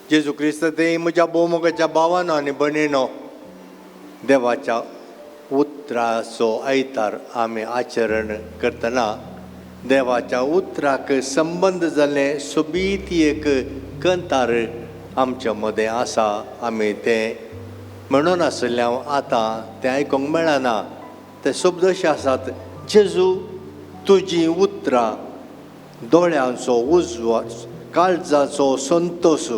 जेजू क्रिस्त ते म्हज्या भोवमोगाच्या भावानो आनी भयणीनो, देवाच्या उतराचो आयतार आमी आचरण करतना देवाच्या उतराक संबंद जाल्लें सोबीत एक कंतार आमच्या मदें आसा. आमी तें म्हणून आशिल्लें हांव आतां तें आयकूंक मेळना. ते शब्द अशे आसात: जेजू तुजीं उतरां दोळ्यांचो उजवास, काळजाचो संतोश.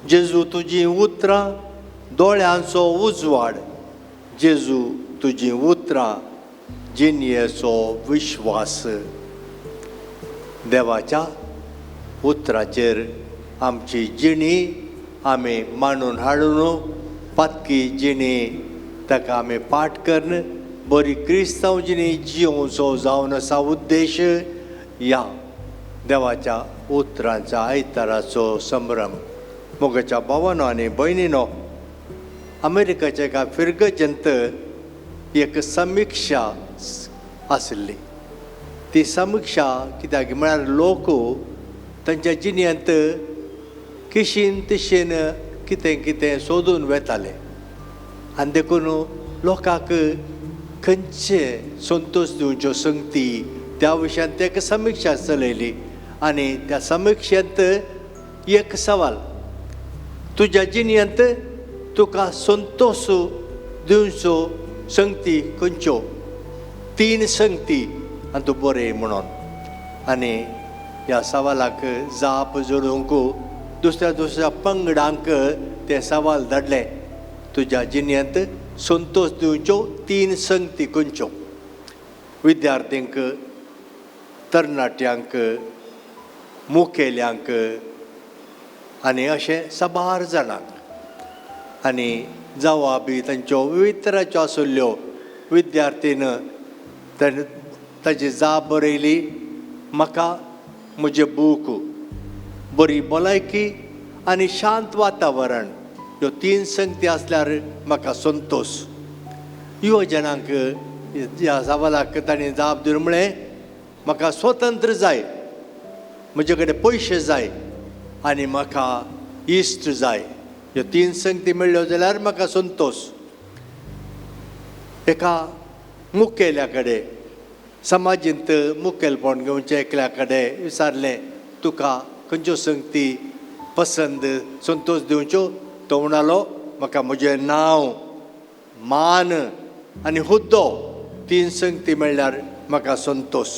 जेजू तुजीं उतरां दोळ्यांचो उजवाड, जेजू तुजीं उतरां जिणयेचो विश्वास. देवाच्या उतराचेर आमची जिणी आमी मांडून हाडून पातकी जिणी ताका आमी पाठ करून बरी क्रिस्तांव जिणी जियोवचो जावन आसा उद्देश ह्या देवाच्या उतरांच्या आयताराचो संभ्रम. मोगाच्या भावानो आनी भयणीनो, अमेरिकाच्या एका फिर्गजंत एक समिक्षा आशिल्ली. ती समिक्षा कित्याक म्हळ्यार लोक तांच्या जिणेंत किशीन तिशीन कितें कितें सोदून वेताले आनी देखून लोकांक खंयचे संतोश दिवच्यो संगती त्या विशयांत एक समिक्षा चलयली. आनी त्या समिक्षेंत एक सवाल, तुज्या जिणेंत तुका संतोश दिवचो संगती खंयच्यो? तीन संगती आनी तूं बरें म्हणून. आनी ह्या सवालाक जाप जोडूंक दुसऱ्या दुसऱ्या पंगडांक तें सवाल धाडलें, तुज्या जिणेंत संतोश दिवच्यो तीन संगती खंयच्यो? विद्यार्थ्यांक, तरणाट्यांक, मुखेल्यांक आनी अशें साबार जाणांक. आनी जवाबी तांच्यो विविध तरांच्यो आशिल्ल्यो. विद्यार्थीन ताणें ताजी जाप बरयली, म्हाका म्हजें बूक, बरी भलायकी आनी शांत वातावरण ह्यो तीन संगती आसल्यार म्हाका संतोश. युवजनांक ह्या सवालाक तांणी जाप दिवन म्हळें, म्हाका स्वतंत्र जाय, म्हजे कडेन पयशे जाय आनी म्हाका इश्ट जाय. ह्यो तीन संगती मेळ्ळ्यो जाल्यार म्हाका संतोश. एका मुखेल्या कडेन, समाजींत मुखेलपण घेवचें एकल्या कडेन विचारलें, तुका खंयच्यो संगती पसंद संतोश दिवच्यो? तो म्हणालो, म्हाका म्हजें नांव, मान आनी हुद्दो तीन संगती मेळ्ळ्यार म्हाका संतोश.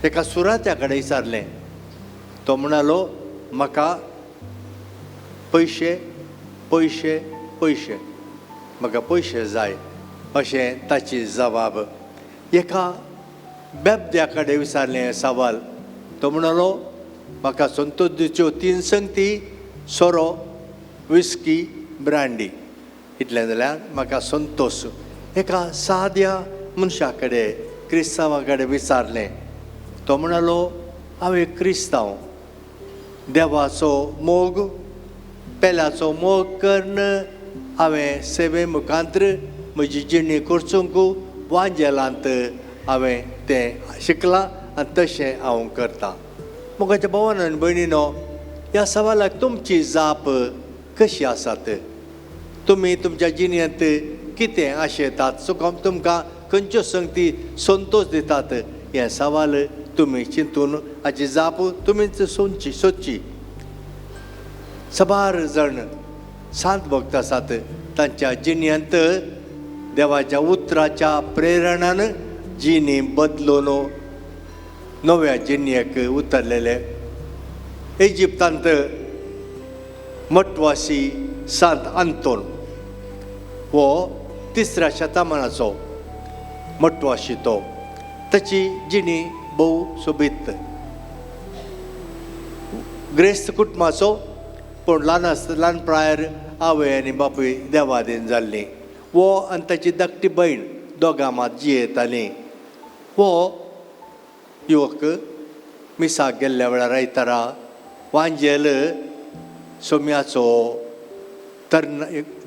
एका सुरात्या कडेन विचारलें, तो म्हणालो, म्हाका पयशे, पयशे, पयशे, म्हाका पयशे जाय, अशें ताची जबाब. एका बेबद्या कडेन विचारलें सवाल, तो म्हणालो, म्हाका संतोश दिवच्यो तीन संगती सोरो, विस्की, ब्रांडी, इतलें जाल्यार म्हाका संतोश. एका साद्या मनशा कडेन, क्रिस्तांवा कडेन विचारलें, तो म्हणालो, हांव एक क्रिस्तांव, देवाचो मोग, पेल्याचो मोग करून हांवें सेवे मुखांत्र म्हजी जिणी करचूंक वांजेलांत हांवें तें शिकलां आनी तशें हांव करतां. मोगाच्या भावान आनी भयणीनो, ह्या सवालाक तुमची जाप कशी आसात? तुमी तुमच्या जिणेंत कितें आशेतात? तुमकां खंयच्यो संगती संतोश दितात? हें सवाल तुमी चिंतून हाची जाप तुमीच सोदची सोदची. साबार जाण सांत भक्त आसात, तांच्या जिणेंत देवाच्या उतराच्या प्रेरणान जिणी बदलून नव्या जिणेक उतरलेले. इजिप्तांत मटवासी सांत आंतोन हो तिसऱ्या शतमानाचो मटवाशी तो, ताची जिणी भोव सोबीत. ग्रेस्त कुटुंबाचो, पूण ल्हान आसतना ल्हान प्रायर आवय आनी बापूय देवादीन जाल्लीं. हो आनी ताची धाकटी भयण दोगां मात जियेतालीं. हो युवक मिसाक गेल्ल्या वेळार आयतारा वांजेल सोम्याचो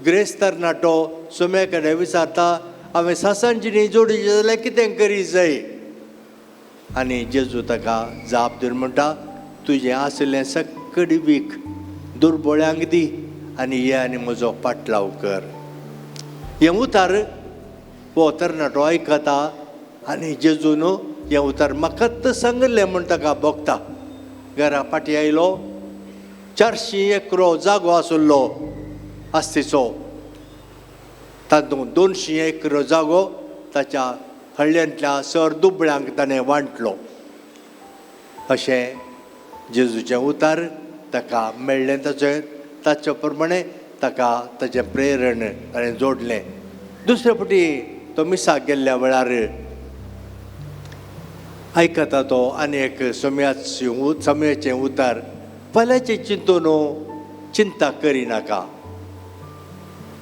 ग्रेस्त तरणाटो सोम्या कडेन विचारता, हांवें सासन जिणी जोडची जाल्यार कितें करी जाय? आनी जेजू ताका जाप दिवन म्हणटा, तुजें आशिल्लें सकड वीक दुर्बोळ्यांक दी आनी ये आनी म्हजो पाटलाव कर. हें उतार हो तरणाटो आयकता आनी जेजून हें उतार म्हाकाच सांगिल्लें म्हूण ताका भोगता. घरा फाटीं आयलो, 400 एकरो जागो आशिल्लो आस्तीचो, तातूंत 200 एकरो जागो ताच्या हळ्ळ्यांतल्या सर दुबळ्यांक ताणें वांटलो. अशें जेजूचें उतार ताका मेळ्ळें, ताचें ताचे प्रमाणे ताका ताचें प्रेरण ताणें जोडलें. दुसरे फावटी तो मिसाक गेल्ल्या वेळार आयकता तो आनी एक सम्याचें उतार, फाल्यांचें चिंतून चिंता करिनाका,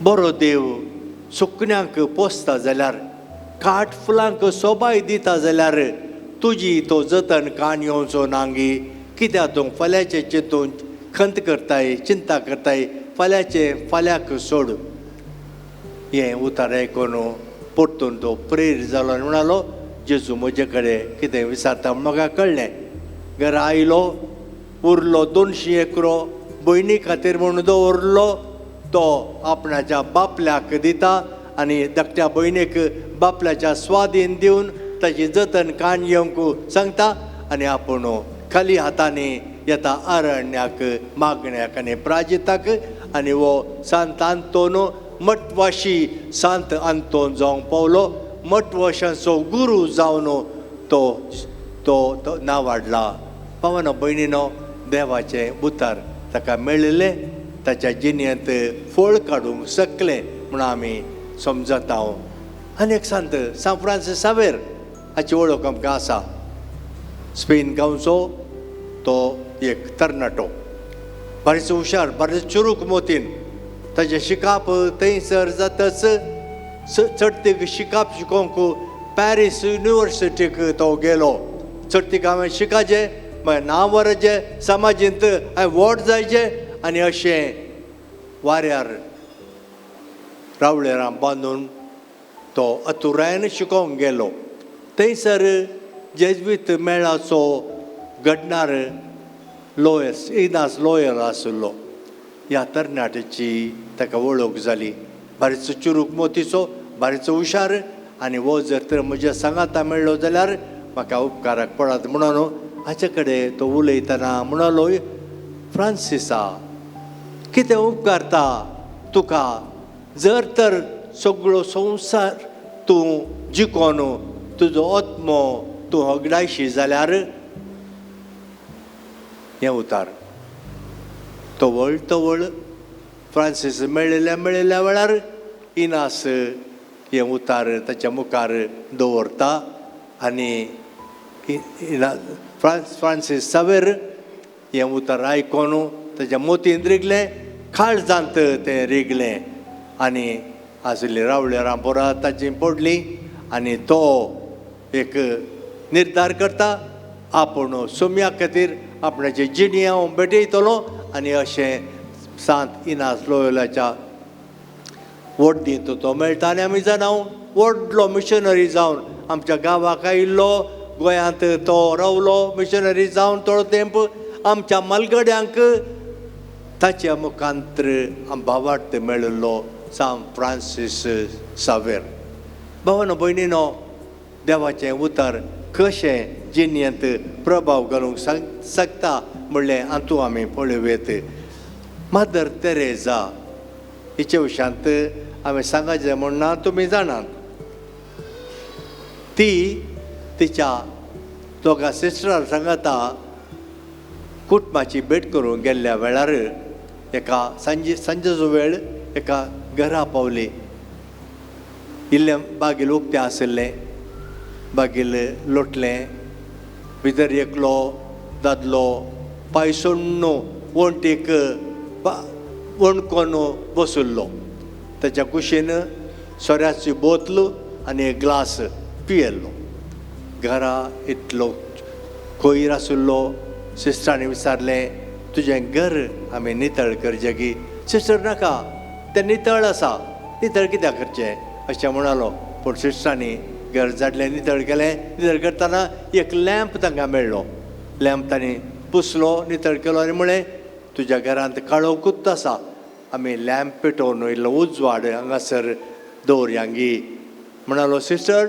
बरो देव सुकण्यांक पोसता जाल्यार, काट फुलांक सोबाय दिता जाल्यार तुजी तो जतन काण येवचो नांगी, कित्याक तूं फाल्यांचें चिंतून खंत करताय, चिंता करताय, फाल्यांचें फाल्यांक सोड. हें उतार आयकून परतून तो प्रेर जालो आनी म्हणालो, जेजू म्हजे कडेन कितें विचारता म्हूण म्हाका कळ्ळें. घरा आयलो, उरलो 200 एकरो भयणी खातीर म्हूण दवरलो, तो आपणाच्या बापल्याक दिता आनी धाकट्या भयणीक बापल्याच्या स्वाधीन दिवन ताची जतन काण येवंक सांगता आनी आपूण खाली हातांनी येता अरण्याक मागण्याक आनी प्राजिताक. आनी हो सांत आंतोन मठवाशी सांत आंतोन जावंक पावलो. मठवाशांचो गुरू जावन तो तो नांव वाडला. पावना भयणीनो, देवाचें उतार ताका मेळिल्लें, ताच्या जिणेंत फळ काडूंक शकलें म्हूण आमी समजता. आनी एक सांत सांत फ्रांसीस सावेर हाची वळख आमकां आसा. स्पेन गांवचो तो एक तरणाटो, बारीच हुशार, बारीच चुरूक मोतीन. ताचें शिकाप थंयसर जातच चडतीक शिकाप शिकोवंक पॅरीस युनिवर्सिटीक तो गेलो. चडतीक हांवें शिकाचें, मागीर नांव वरचें, समाजींत हांवें व्हड जायचें आनी अशें वाऱ्यार रावळेरां बांदून तो अतुरायन शिकोवंक गेलो. थंयसर जेज्वीत मेळाचो घडणार लोयस इनास लोयल आशिल्लो. ह्या तरणाट्याची ताका वळख जाली. बारीचो चुरूक मोतीचो, बारीचो हुशार आनी हो जर तर म्हज्या सांगाता मेळ्ळो जाल्यार म्हाका उपकाराक पडत म्हणून हाचे कडेन तो उलयतना म्हणालो, फ्रांसिसा कितें उपकारता तुका जर तर सगळो संवसार तूं जिकोन तुजो आत्मो तूं हगडायशी जाल्यार. हें उतार तवळ तवळ फ्रांसीस मेळिल्ल्या मेळिल्ल्या वेळार इनास हें उतार ताच्या मुखार दवरता आनी फ्रांसीस सावेर हें उतार आयकून ताच्या मोतीन रिगलें, काळजांत तें रिगलें आनी आशिल्ली रावळेरां बोरां ताची पडली आनी तो एक निर्धार करता आपूण सोम्या खातीर आपणाचे जिणी हांव भेटयतलो आनी अशें सांत इनास लोयोलाच्या वड्डींत तो मेळटा. आनी आमी जाणा व्हडलो मिशनरी जावन आमच्या गांवाक आयिल्लो, गोंयांत तो रावलो मिशनरी जावन थोडो तेंप. आमच्या मालगड्यांक ताच्या मुखांत्र भावार्थ मेळिल्लो सांत फ्रांसीस सावेर. भावानो भयणीनो, देवाचें उतर कशें जिणेंत प्रभाव घालूंक शकता म्हणलें हातूंत आमी पळोवयेत. मदर तेरेजा हिचे विशयांत हांवें सांगाचें म्हूण ना, तुमी जाणात. ती तिच्या दोगां सिस्टरां सांगाता कुटुंबाची भेट करूंक गेल्ल्या वेळार एका सांजेचो वेळ एका घरा पावली. इल्लें बागील उक्तें आशिल्लें, बागील लोटलें, भितर एकलो दादलो पांय सोडून वण्टीक वणकोन बशिल्लो. ताच्या कुशीन सोऱ्याची बोतल आनी एक ग्लास पियेल्लो. घरा इतलो कोयर आशिल्लो. सिस्टरांनी विचारलें, तुजें घर आमी नितळ करचें की? सिस्टर नाका, तें नितळ आसा, नितळ कित्याक करचें अशें म्हणालो. पूण सिस्टरांनी घर जाडलें, नितळ केलें. नितळ करतना एक लॅम्प तांकां मेळ्ळो. लॅम्प तांणी पुसलो, नितळ केलो आनी म्हळें, तुज्या घरांत काळोखूच आसा, आमी लॅम्प पेटोवन इल्लो उजवाड हांगासर दवरया गी. म्हणालो, सिस्टर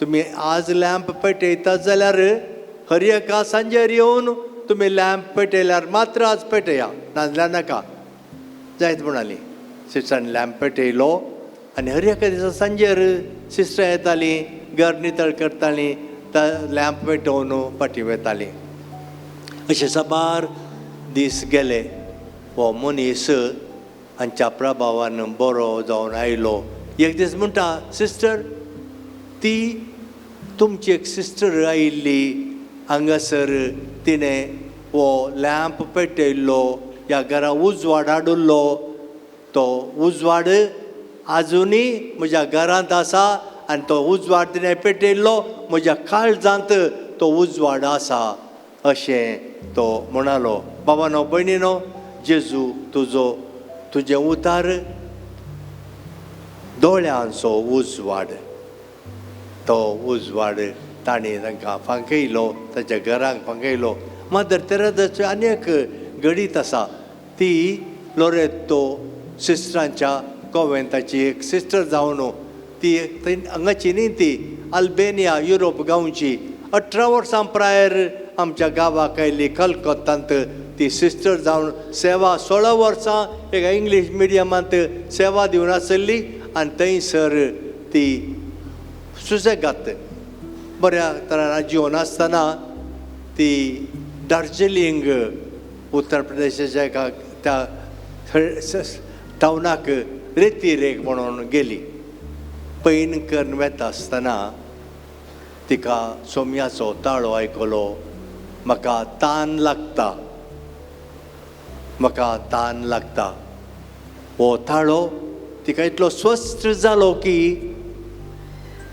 तुमी आज लॅम्प पेटयतात जाल्यार हर एका सांजेर येवन तुमी लॅम्प पेटयल्यार मात्र आज पेटया, नाजाल्यार नाका. जायत म्हणाली. सिस्टरान लॅम्प पेटयलो आनी हर एका दिसा सांजेर सिस्टरां येतालीं, घर नितळ करतालीं, लॅम्प पेटोवन फाटीं वेतालीं. अशें साबार दीस गेले. हो मनीस हांच्या प्रभावान बरो जावन आयलो. एक दीस म्हणटा, सिस्टर ती तुमची एक सिस्टर आयिल्ली हांगासर, तिणें हो लॅम्प पेटयल्लो, ह्या घरा उजवाड हाडिल्लो, तो उजवाड आजुनूय म्हज्या घरांत आसा आनी तो उजवाड तिणें पेटयल्लो म्हज्या काळजांत तो उजवाड आसा, अशें तो म्हणालो. बाबानो भयणीनो, जेजू तुजो तुजें उतार दोळ्यांचो उजवाड, तो उजवाड ताणें तांकां फांकयलो, ताच्या घरांक फांकयलो. मदर तेरेजाचें आनी एक घडीत आसा, ती लोरेतो सिस्टरांच्या कोवेंताची एक सिस्टर जावन ती हांगाची न्ही, ती अल्बेनिया युरोप गांवची. 18 वर्सां प्रायर आमच्या गांवाक आयली कलकत्तांत. ती सिस्टर जावन सेवा 16 वर्सां एका इंग्लीश मिडियमांत सेवा दिवन आसली आनी थंयसर ती सुसेगात बऱ्या तरान जिवन आसतना ती दार्जिलिंग उत्तर प्रदेशाच्या एका त्या टावनाक रेती रेक म्हणून गेली. पैन करून वेता आसतना तिका सोम्याचो ताळो आयकलो, म्हाका तान लागता, म्हाका तान लागता. हो ताळो तिका इतलो स्वस्थ जालो की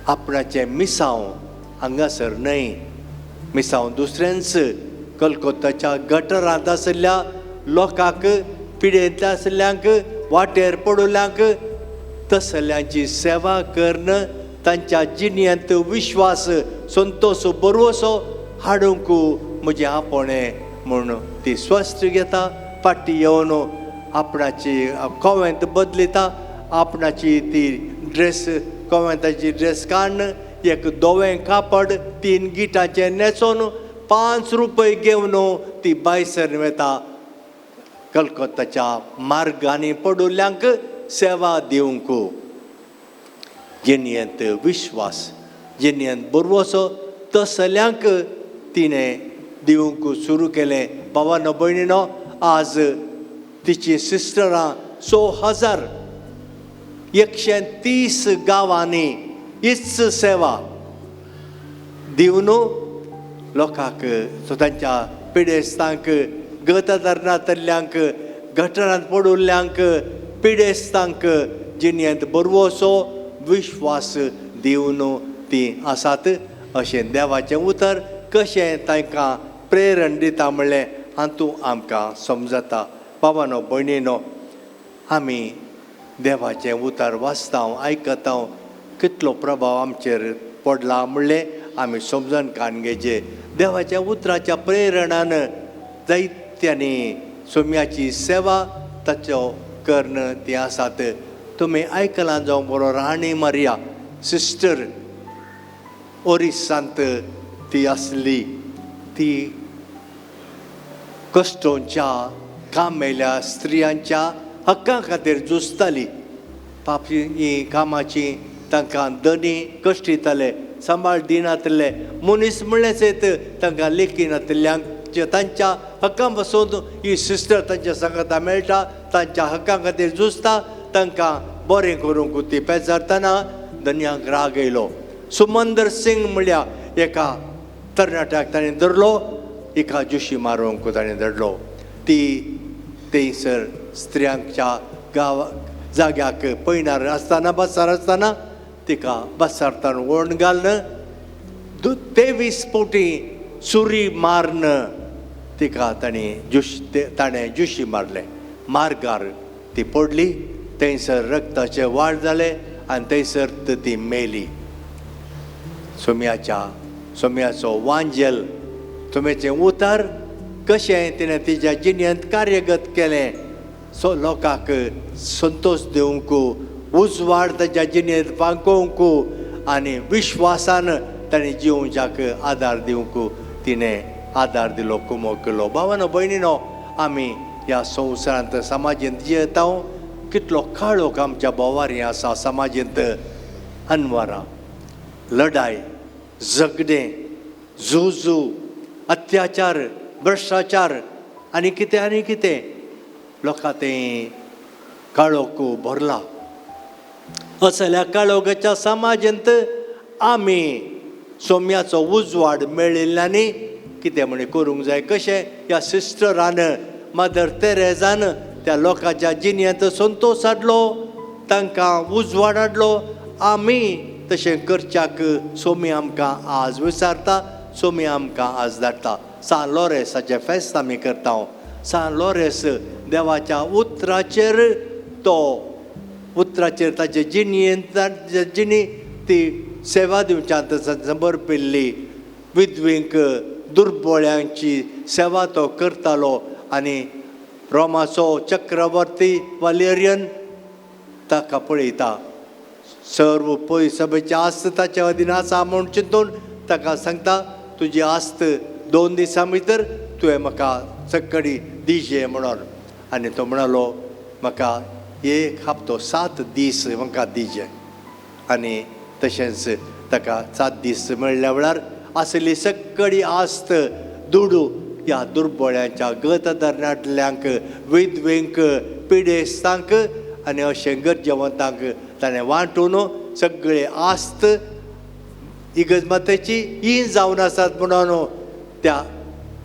आपणाचें मिसांव हांगासर न्हय, मिसांव दुसऱ्यांच कलकत्ताच्या गटरांत आशिल्ल्या लोकांक, पिडेंत आशिल्ल्यांक, वाटेर पडुल्ल्यांक, तसल्यांची सेवा करून तांच्या जिणेंत विश्वास, संतोश, बरवसो हाडूंक म्हजें आपोवणें म्हूण ती स्वस्थ घेता. फाटी येवन आपणाची कोवेंत बदलिता, आपणाची ती ड्रेस, कोवेंताची ड्रेस काडून एक धवें कापड 3 गिटाचें न्हेसोन 5 रुपये घेवन ती बायसर वेता कलकत्ताच्या मार्गांनी पडुल्ल्यांक सेवा दिवंक. जिणेंत विश्वास, जिणेंत बरवसो तसल्यांक तिणें दिवंक सुरू केलें. बाबानो भयणीनो, आज तिची सिस्टरां 6130 गांवांनी हीच सेवा दिवन लोकांक, तांच्या पिडेस्तांक, गत धरणांतल्यांक, गटरांत पडुल्ल्यांक, पिडेस्तांक जिणेंत बरवसो विश्वास दिवन ती आसात. अशें देवाचें उतर कशें तांकां प्रेरण दिता म्हणलें हातूंत आमकां समजता. बाबानो भयणीनो, आमी देवाचें उतर वाचता, आयकता, कितलो प्रभाव आमचेर पडला म्हणलें आमी समजून कान घेवचें. देवाच्या उतराच्या प्रेरणान जायत्यांनी सोम्याची सेवा ताचो कर्ण ती आसात. तुमी आयकलां जावं बरो, राणी मारिया सिस्टर ओरिसांत ती आसली. ती कश्टोंच्या कामेल्या स्त्रियांच्या हक्का खातीर झुजताली. पापी ही कामाची तांकां दनी कश्ट दिताले, सांबाळ दिनातले, मनीस म्हणलें सयत तांकां लेखिनातल्ल्यांक तांच्या हक्कां पासून ही सिस्टर तांच्या सांगाता मेळटा, तांच्या हक्कां खातीर झुजता, तांकां बरें करूंक ती पेजारतना धनयांक राग येयलो. सुमंदर सिंग म्हळ्यार एका तरणाट्याक ताणें धरलो, एका जोशी मारूंक ताणें धरलो. ती थंयसर स्त्रियांच्या गांवा जाग्याक पयणार आसतना, बसार आसतना तिका बसारतान वण घालून 23 फावटी सुरी मारून तिका ताणें ताणें जोशी मारलें. मार्गार ती पडली, थंयसर रक्ताचे वाड जाले आनी थंयसर ती मेली. सोम्याचो वांजेल, सोम्याचें उतर कशें तिणें तिज्या जिणेंत कार्यगत केलें, सो लोकांक संतोश दिवंक, उजवाड ताच्या जिणेंत फांकोवंक आनी विश्वासान ताणें जिवच्याक आदार दिवंक तिणें आदार दिलो, कुमो केलो. भावानो भयणीनो, आमी ह्या संवसारांत समाजेंत जियेता, कितलो काळोख आमच्या भोवारी आसा. समाजेंत अनवरां, लढाय, झगडें, झुजू, अत्याचार, भ्रश्टाचार आनी कितें आनी कितें लोकां तें काळोख भरला. असल्या काळोखाच्या समाजेंत आमी सोम्याचो उजवाड मेळिल्ल्यांनी कितें म्हण करूंक जाय, कशें ह्या सिस्टरान मदर तेरेजान त्या लोकांच्या जिणेंत संतोश हाडलो, तांकां उजवाड हाडलो. आमी तशें करच्याक सोमी आमकां आज विचारता, सोमी आमकां आज धाडटा. सान लोरेसाचें फेस्त आमी करता. सान लोरेस देवाच्या उतराचेर, तो उतराचेर ताचे जिणेंत जिणी ती सेवा दिवच्यांत समर्पिल्ली, विधवींक दुर्बळ्यांची सेवा तो करतालो. आनी रोमाचो चक्रवर्ती वालेरियन ताका पळयता, सर्व पयसभेची आस्त ताच्या अधीन आसा म्हूण चिंतून ताका सांगता, तुजी आस्त 2 दिसां भितर तुवें म्हाका सक्कडी दिजे म्हणून. आनी तो म्हणालो, म्हाका एक हप्तो 7 दीस म्हाका दिजे. आनी तशेंच ताका 7 दीस मेळ्ळ्या वेळार आसली सक्कडी आस्त दुडू ह्या दुर्बळ्यांच्या गत तरणाटल्यांक, विधवेंक, पिडेस्तांक आनी अशें गरजेवंतांक ताणें वांटून सगळे आस्त इगर्ज मातेची ही जावन आसात म्हणून त्या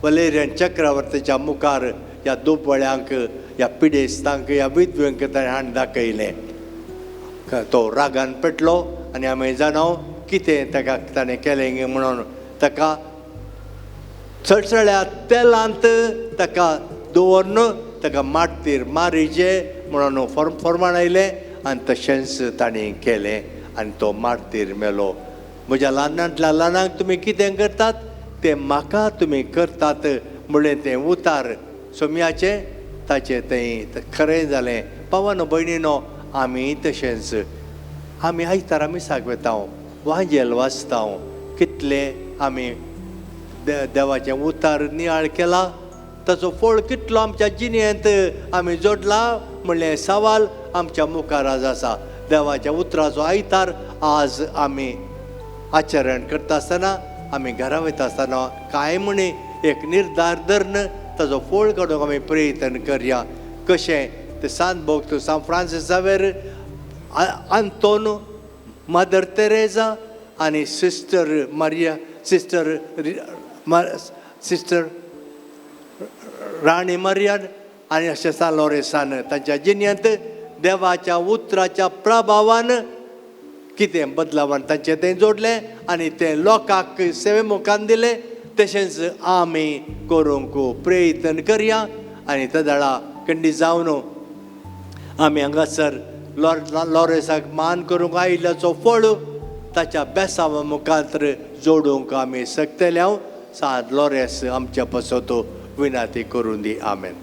वलेरियन चक्रवर्तीच्या मुखार ह्या दुबळ्यांक, ह्या पिडेस्तांक, ह्या विधवेंक ताणें हाडून दाखयलें. तो रागान पेटलो आनी आमी जाणाव कितें ताका ताणें केलें म्हणून. ताका चळचळ्या तेलांत ताका दवरून ताका माटतीर मारिजे म्हणून फॉर्माण आयलें आनी तशेंच ताणें केलें आनी तो माटतीर मेलो. म्हज्या ल्हानांतल्या ल्हानांक तुमी कितें करतात तें म्हाका तुमी करतात म्हणलें तें उतार सोम्याचें ताचें तें खरें जालें. भावानो भयणीनो, आमी तशेंच आमी आयतारा मिसाक वता, वाजेल वाचता, कितलें आमी देवाचें उतार नियाळ केला, ताचो फळ कितलो आमच्या जिणेंत आमी जोडला म्हणलें सवाल आमच्या मुखार आज आसा. देवाच्या उतराचो आयतार आज आमी आचरण करता आसतना, आमी घरा वयता आसतना कांय म्हणी एक निर्धार धरून ताचो फळ काडूंक आमी प्रयत्न करया. कशें ते सांत भक्त San Francis Xavier, Anton, Mother Teresa आनी सिस्टर मारिया, सिस्टर सिस्टर राणी मरियन आनी अशें सान लोरेसान तांच्या जिणेंत देवाच्या उतराच्या प्रभावान कितें बदलावान तांचें तें जोडलें आनी तें लोकांक सेवे मुखान दिलें. तशेंच आमी करूंक प्रयत्न करया. आनी तेदळा कंडी जावन आमी हांगासर लोरेसाक मान करूंक आयिल्ल्याचो फळ ताच्या बेसांवा मुखार जोडूंक आमी शकतले. हांव सांत लोरेस आमच्या पासत विनाती करूं दी. आमेन.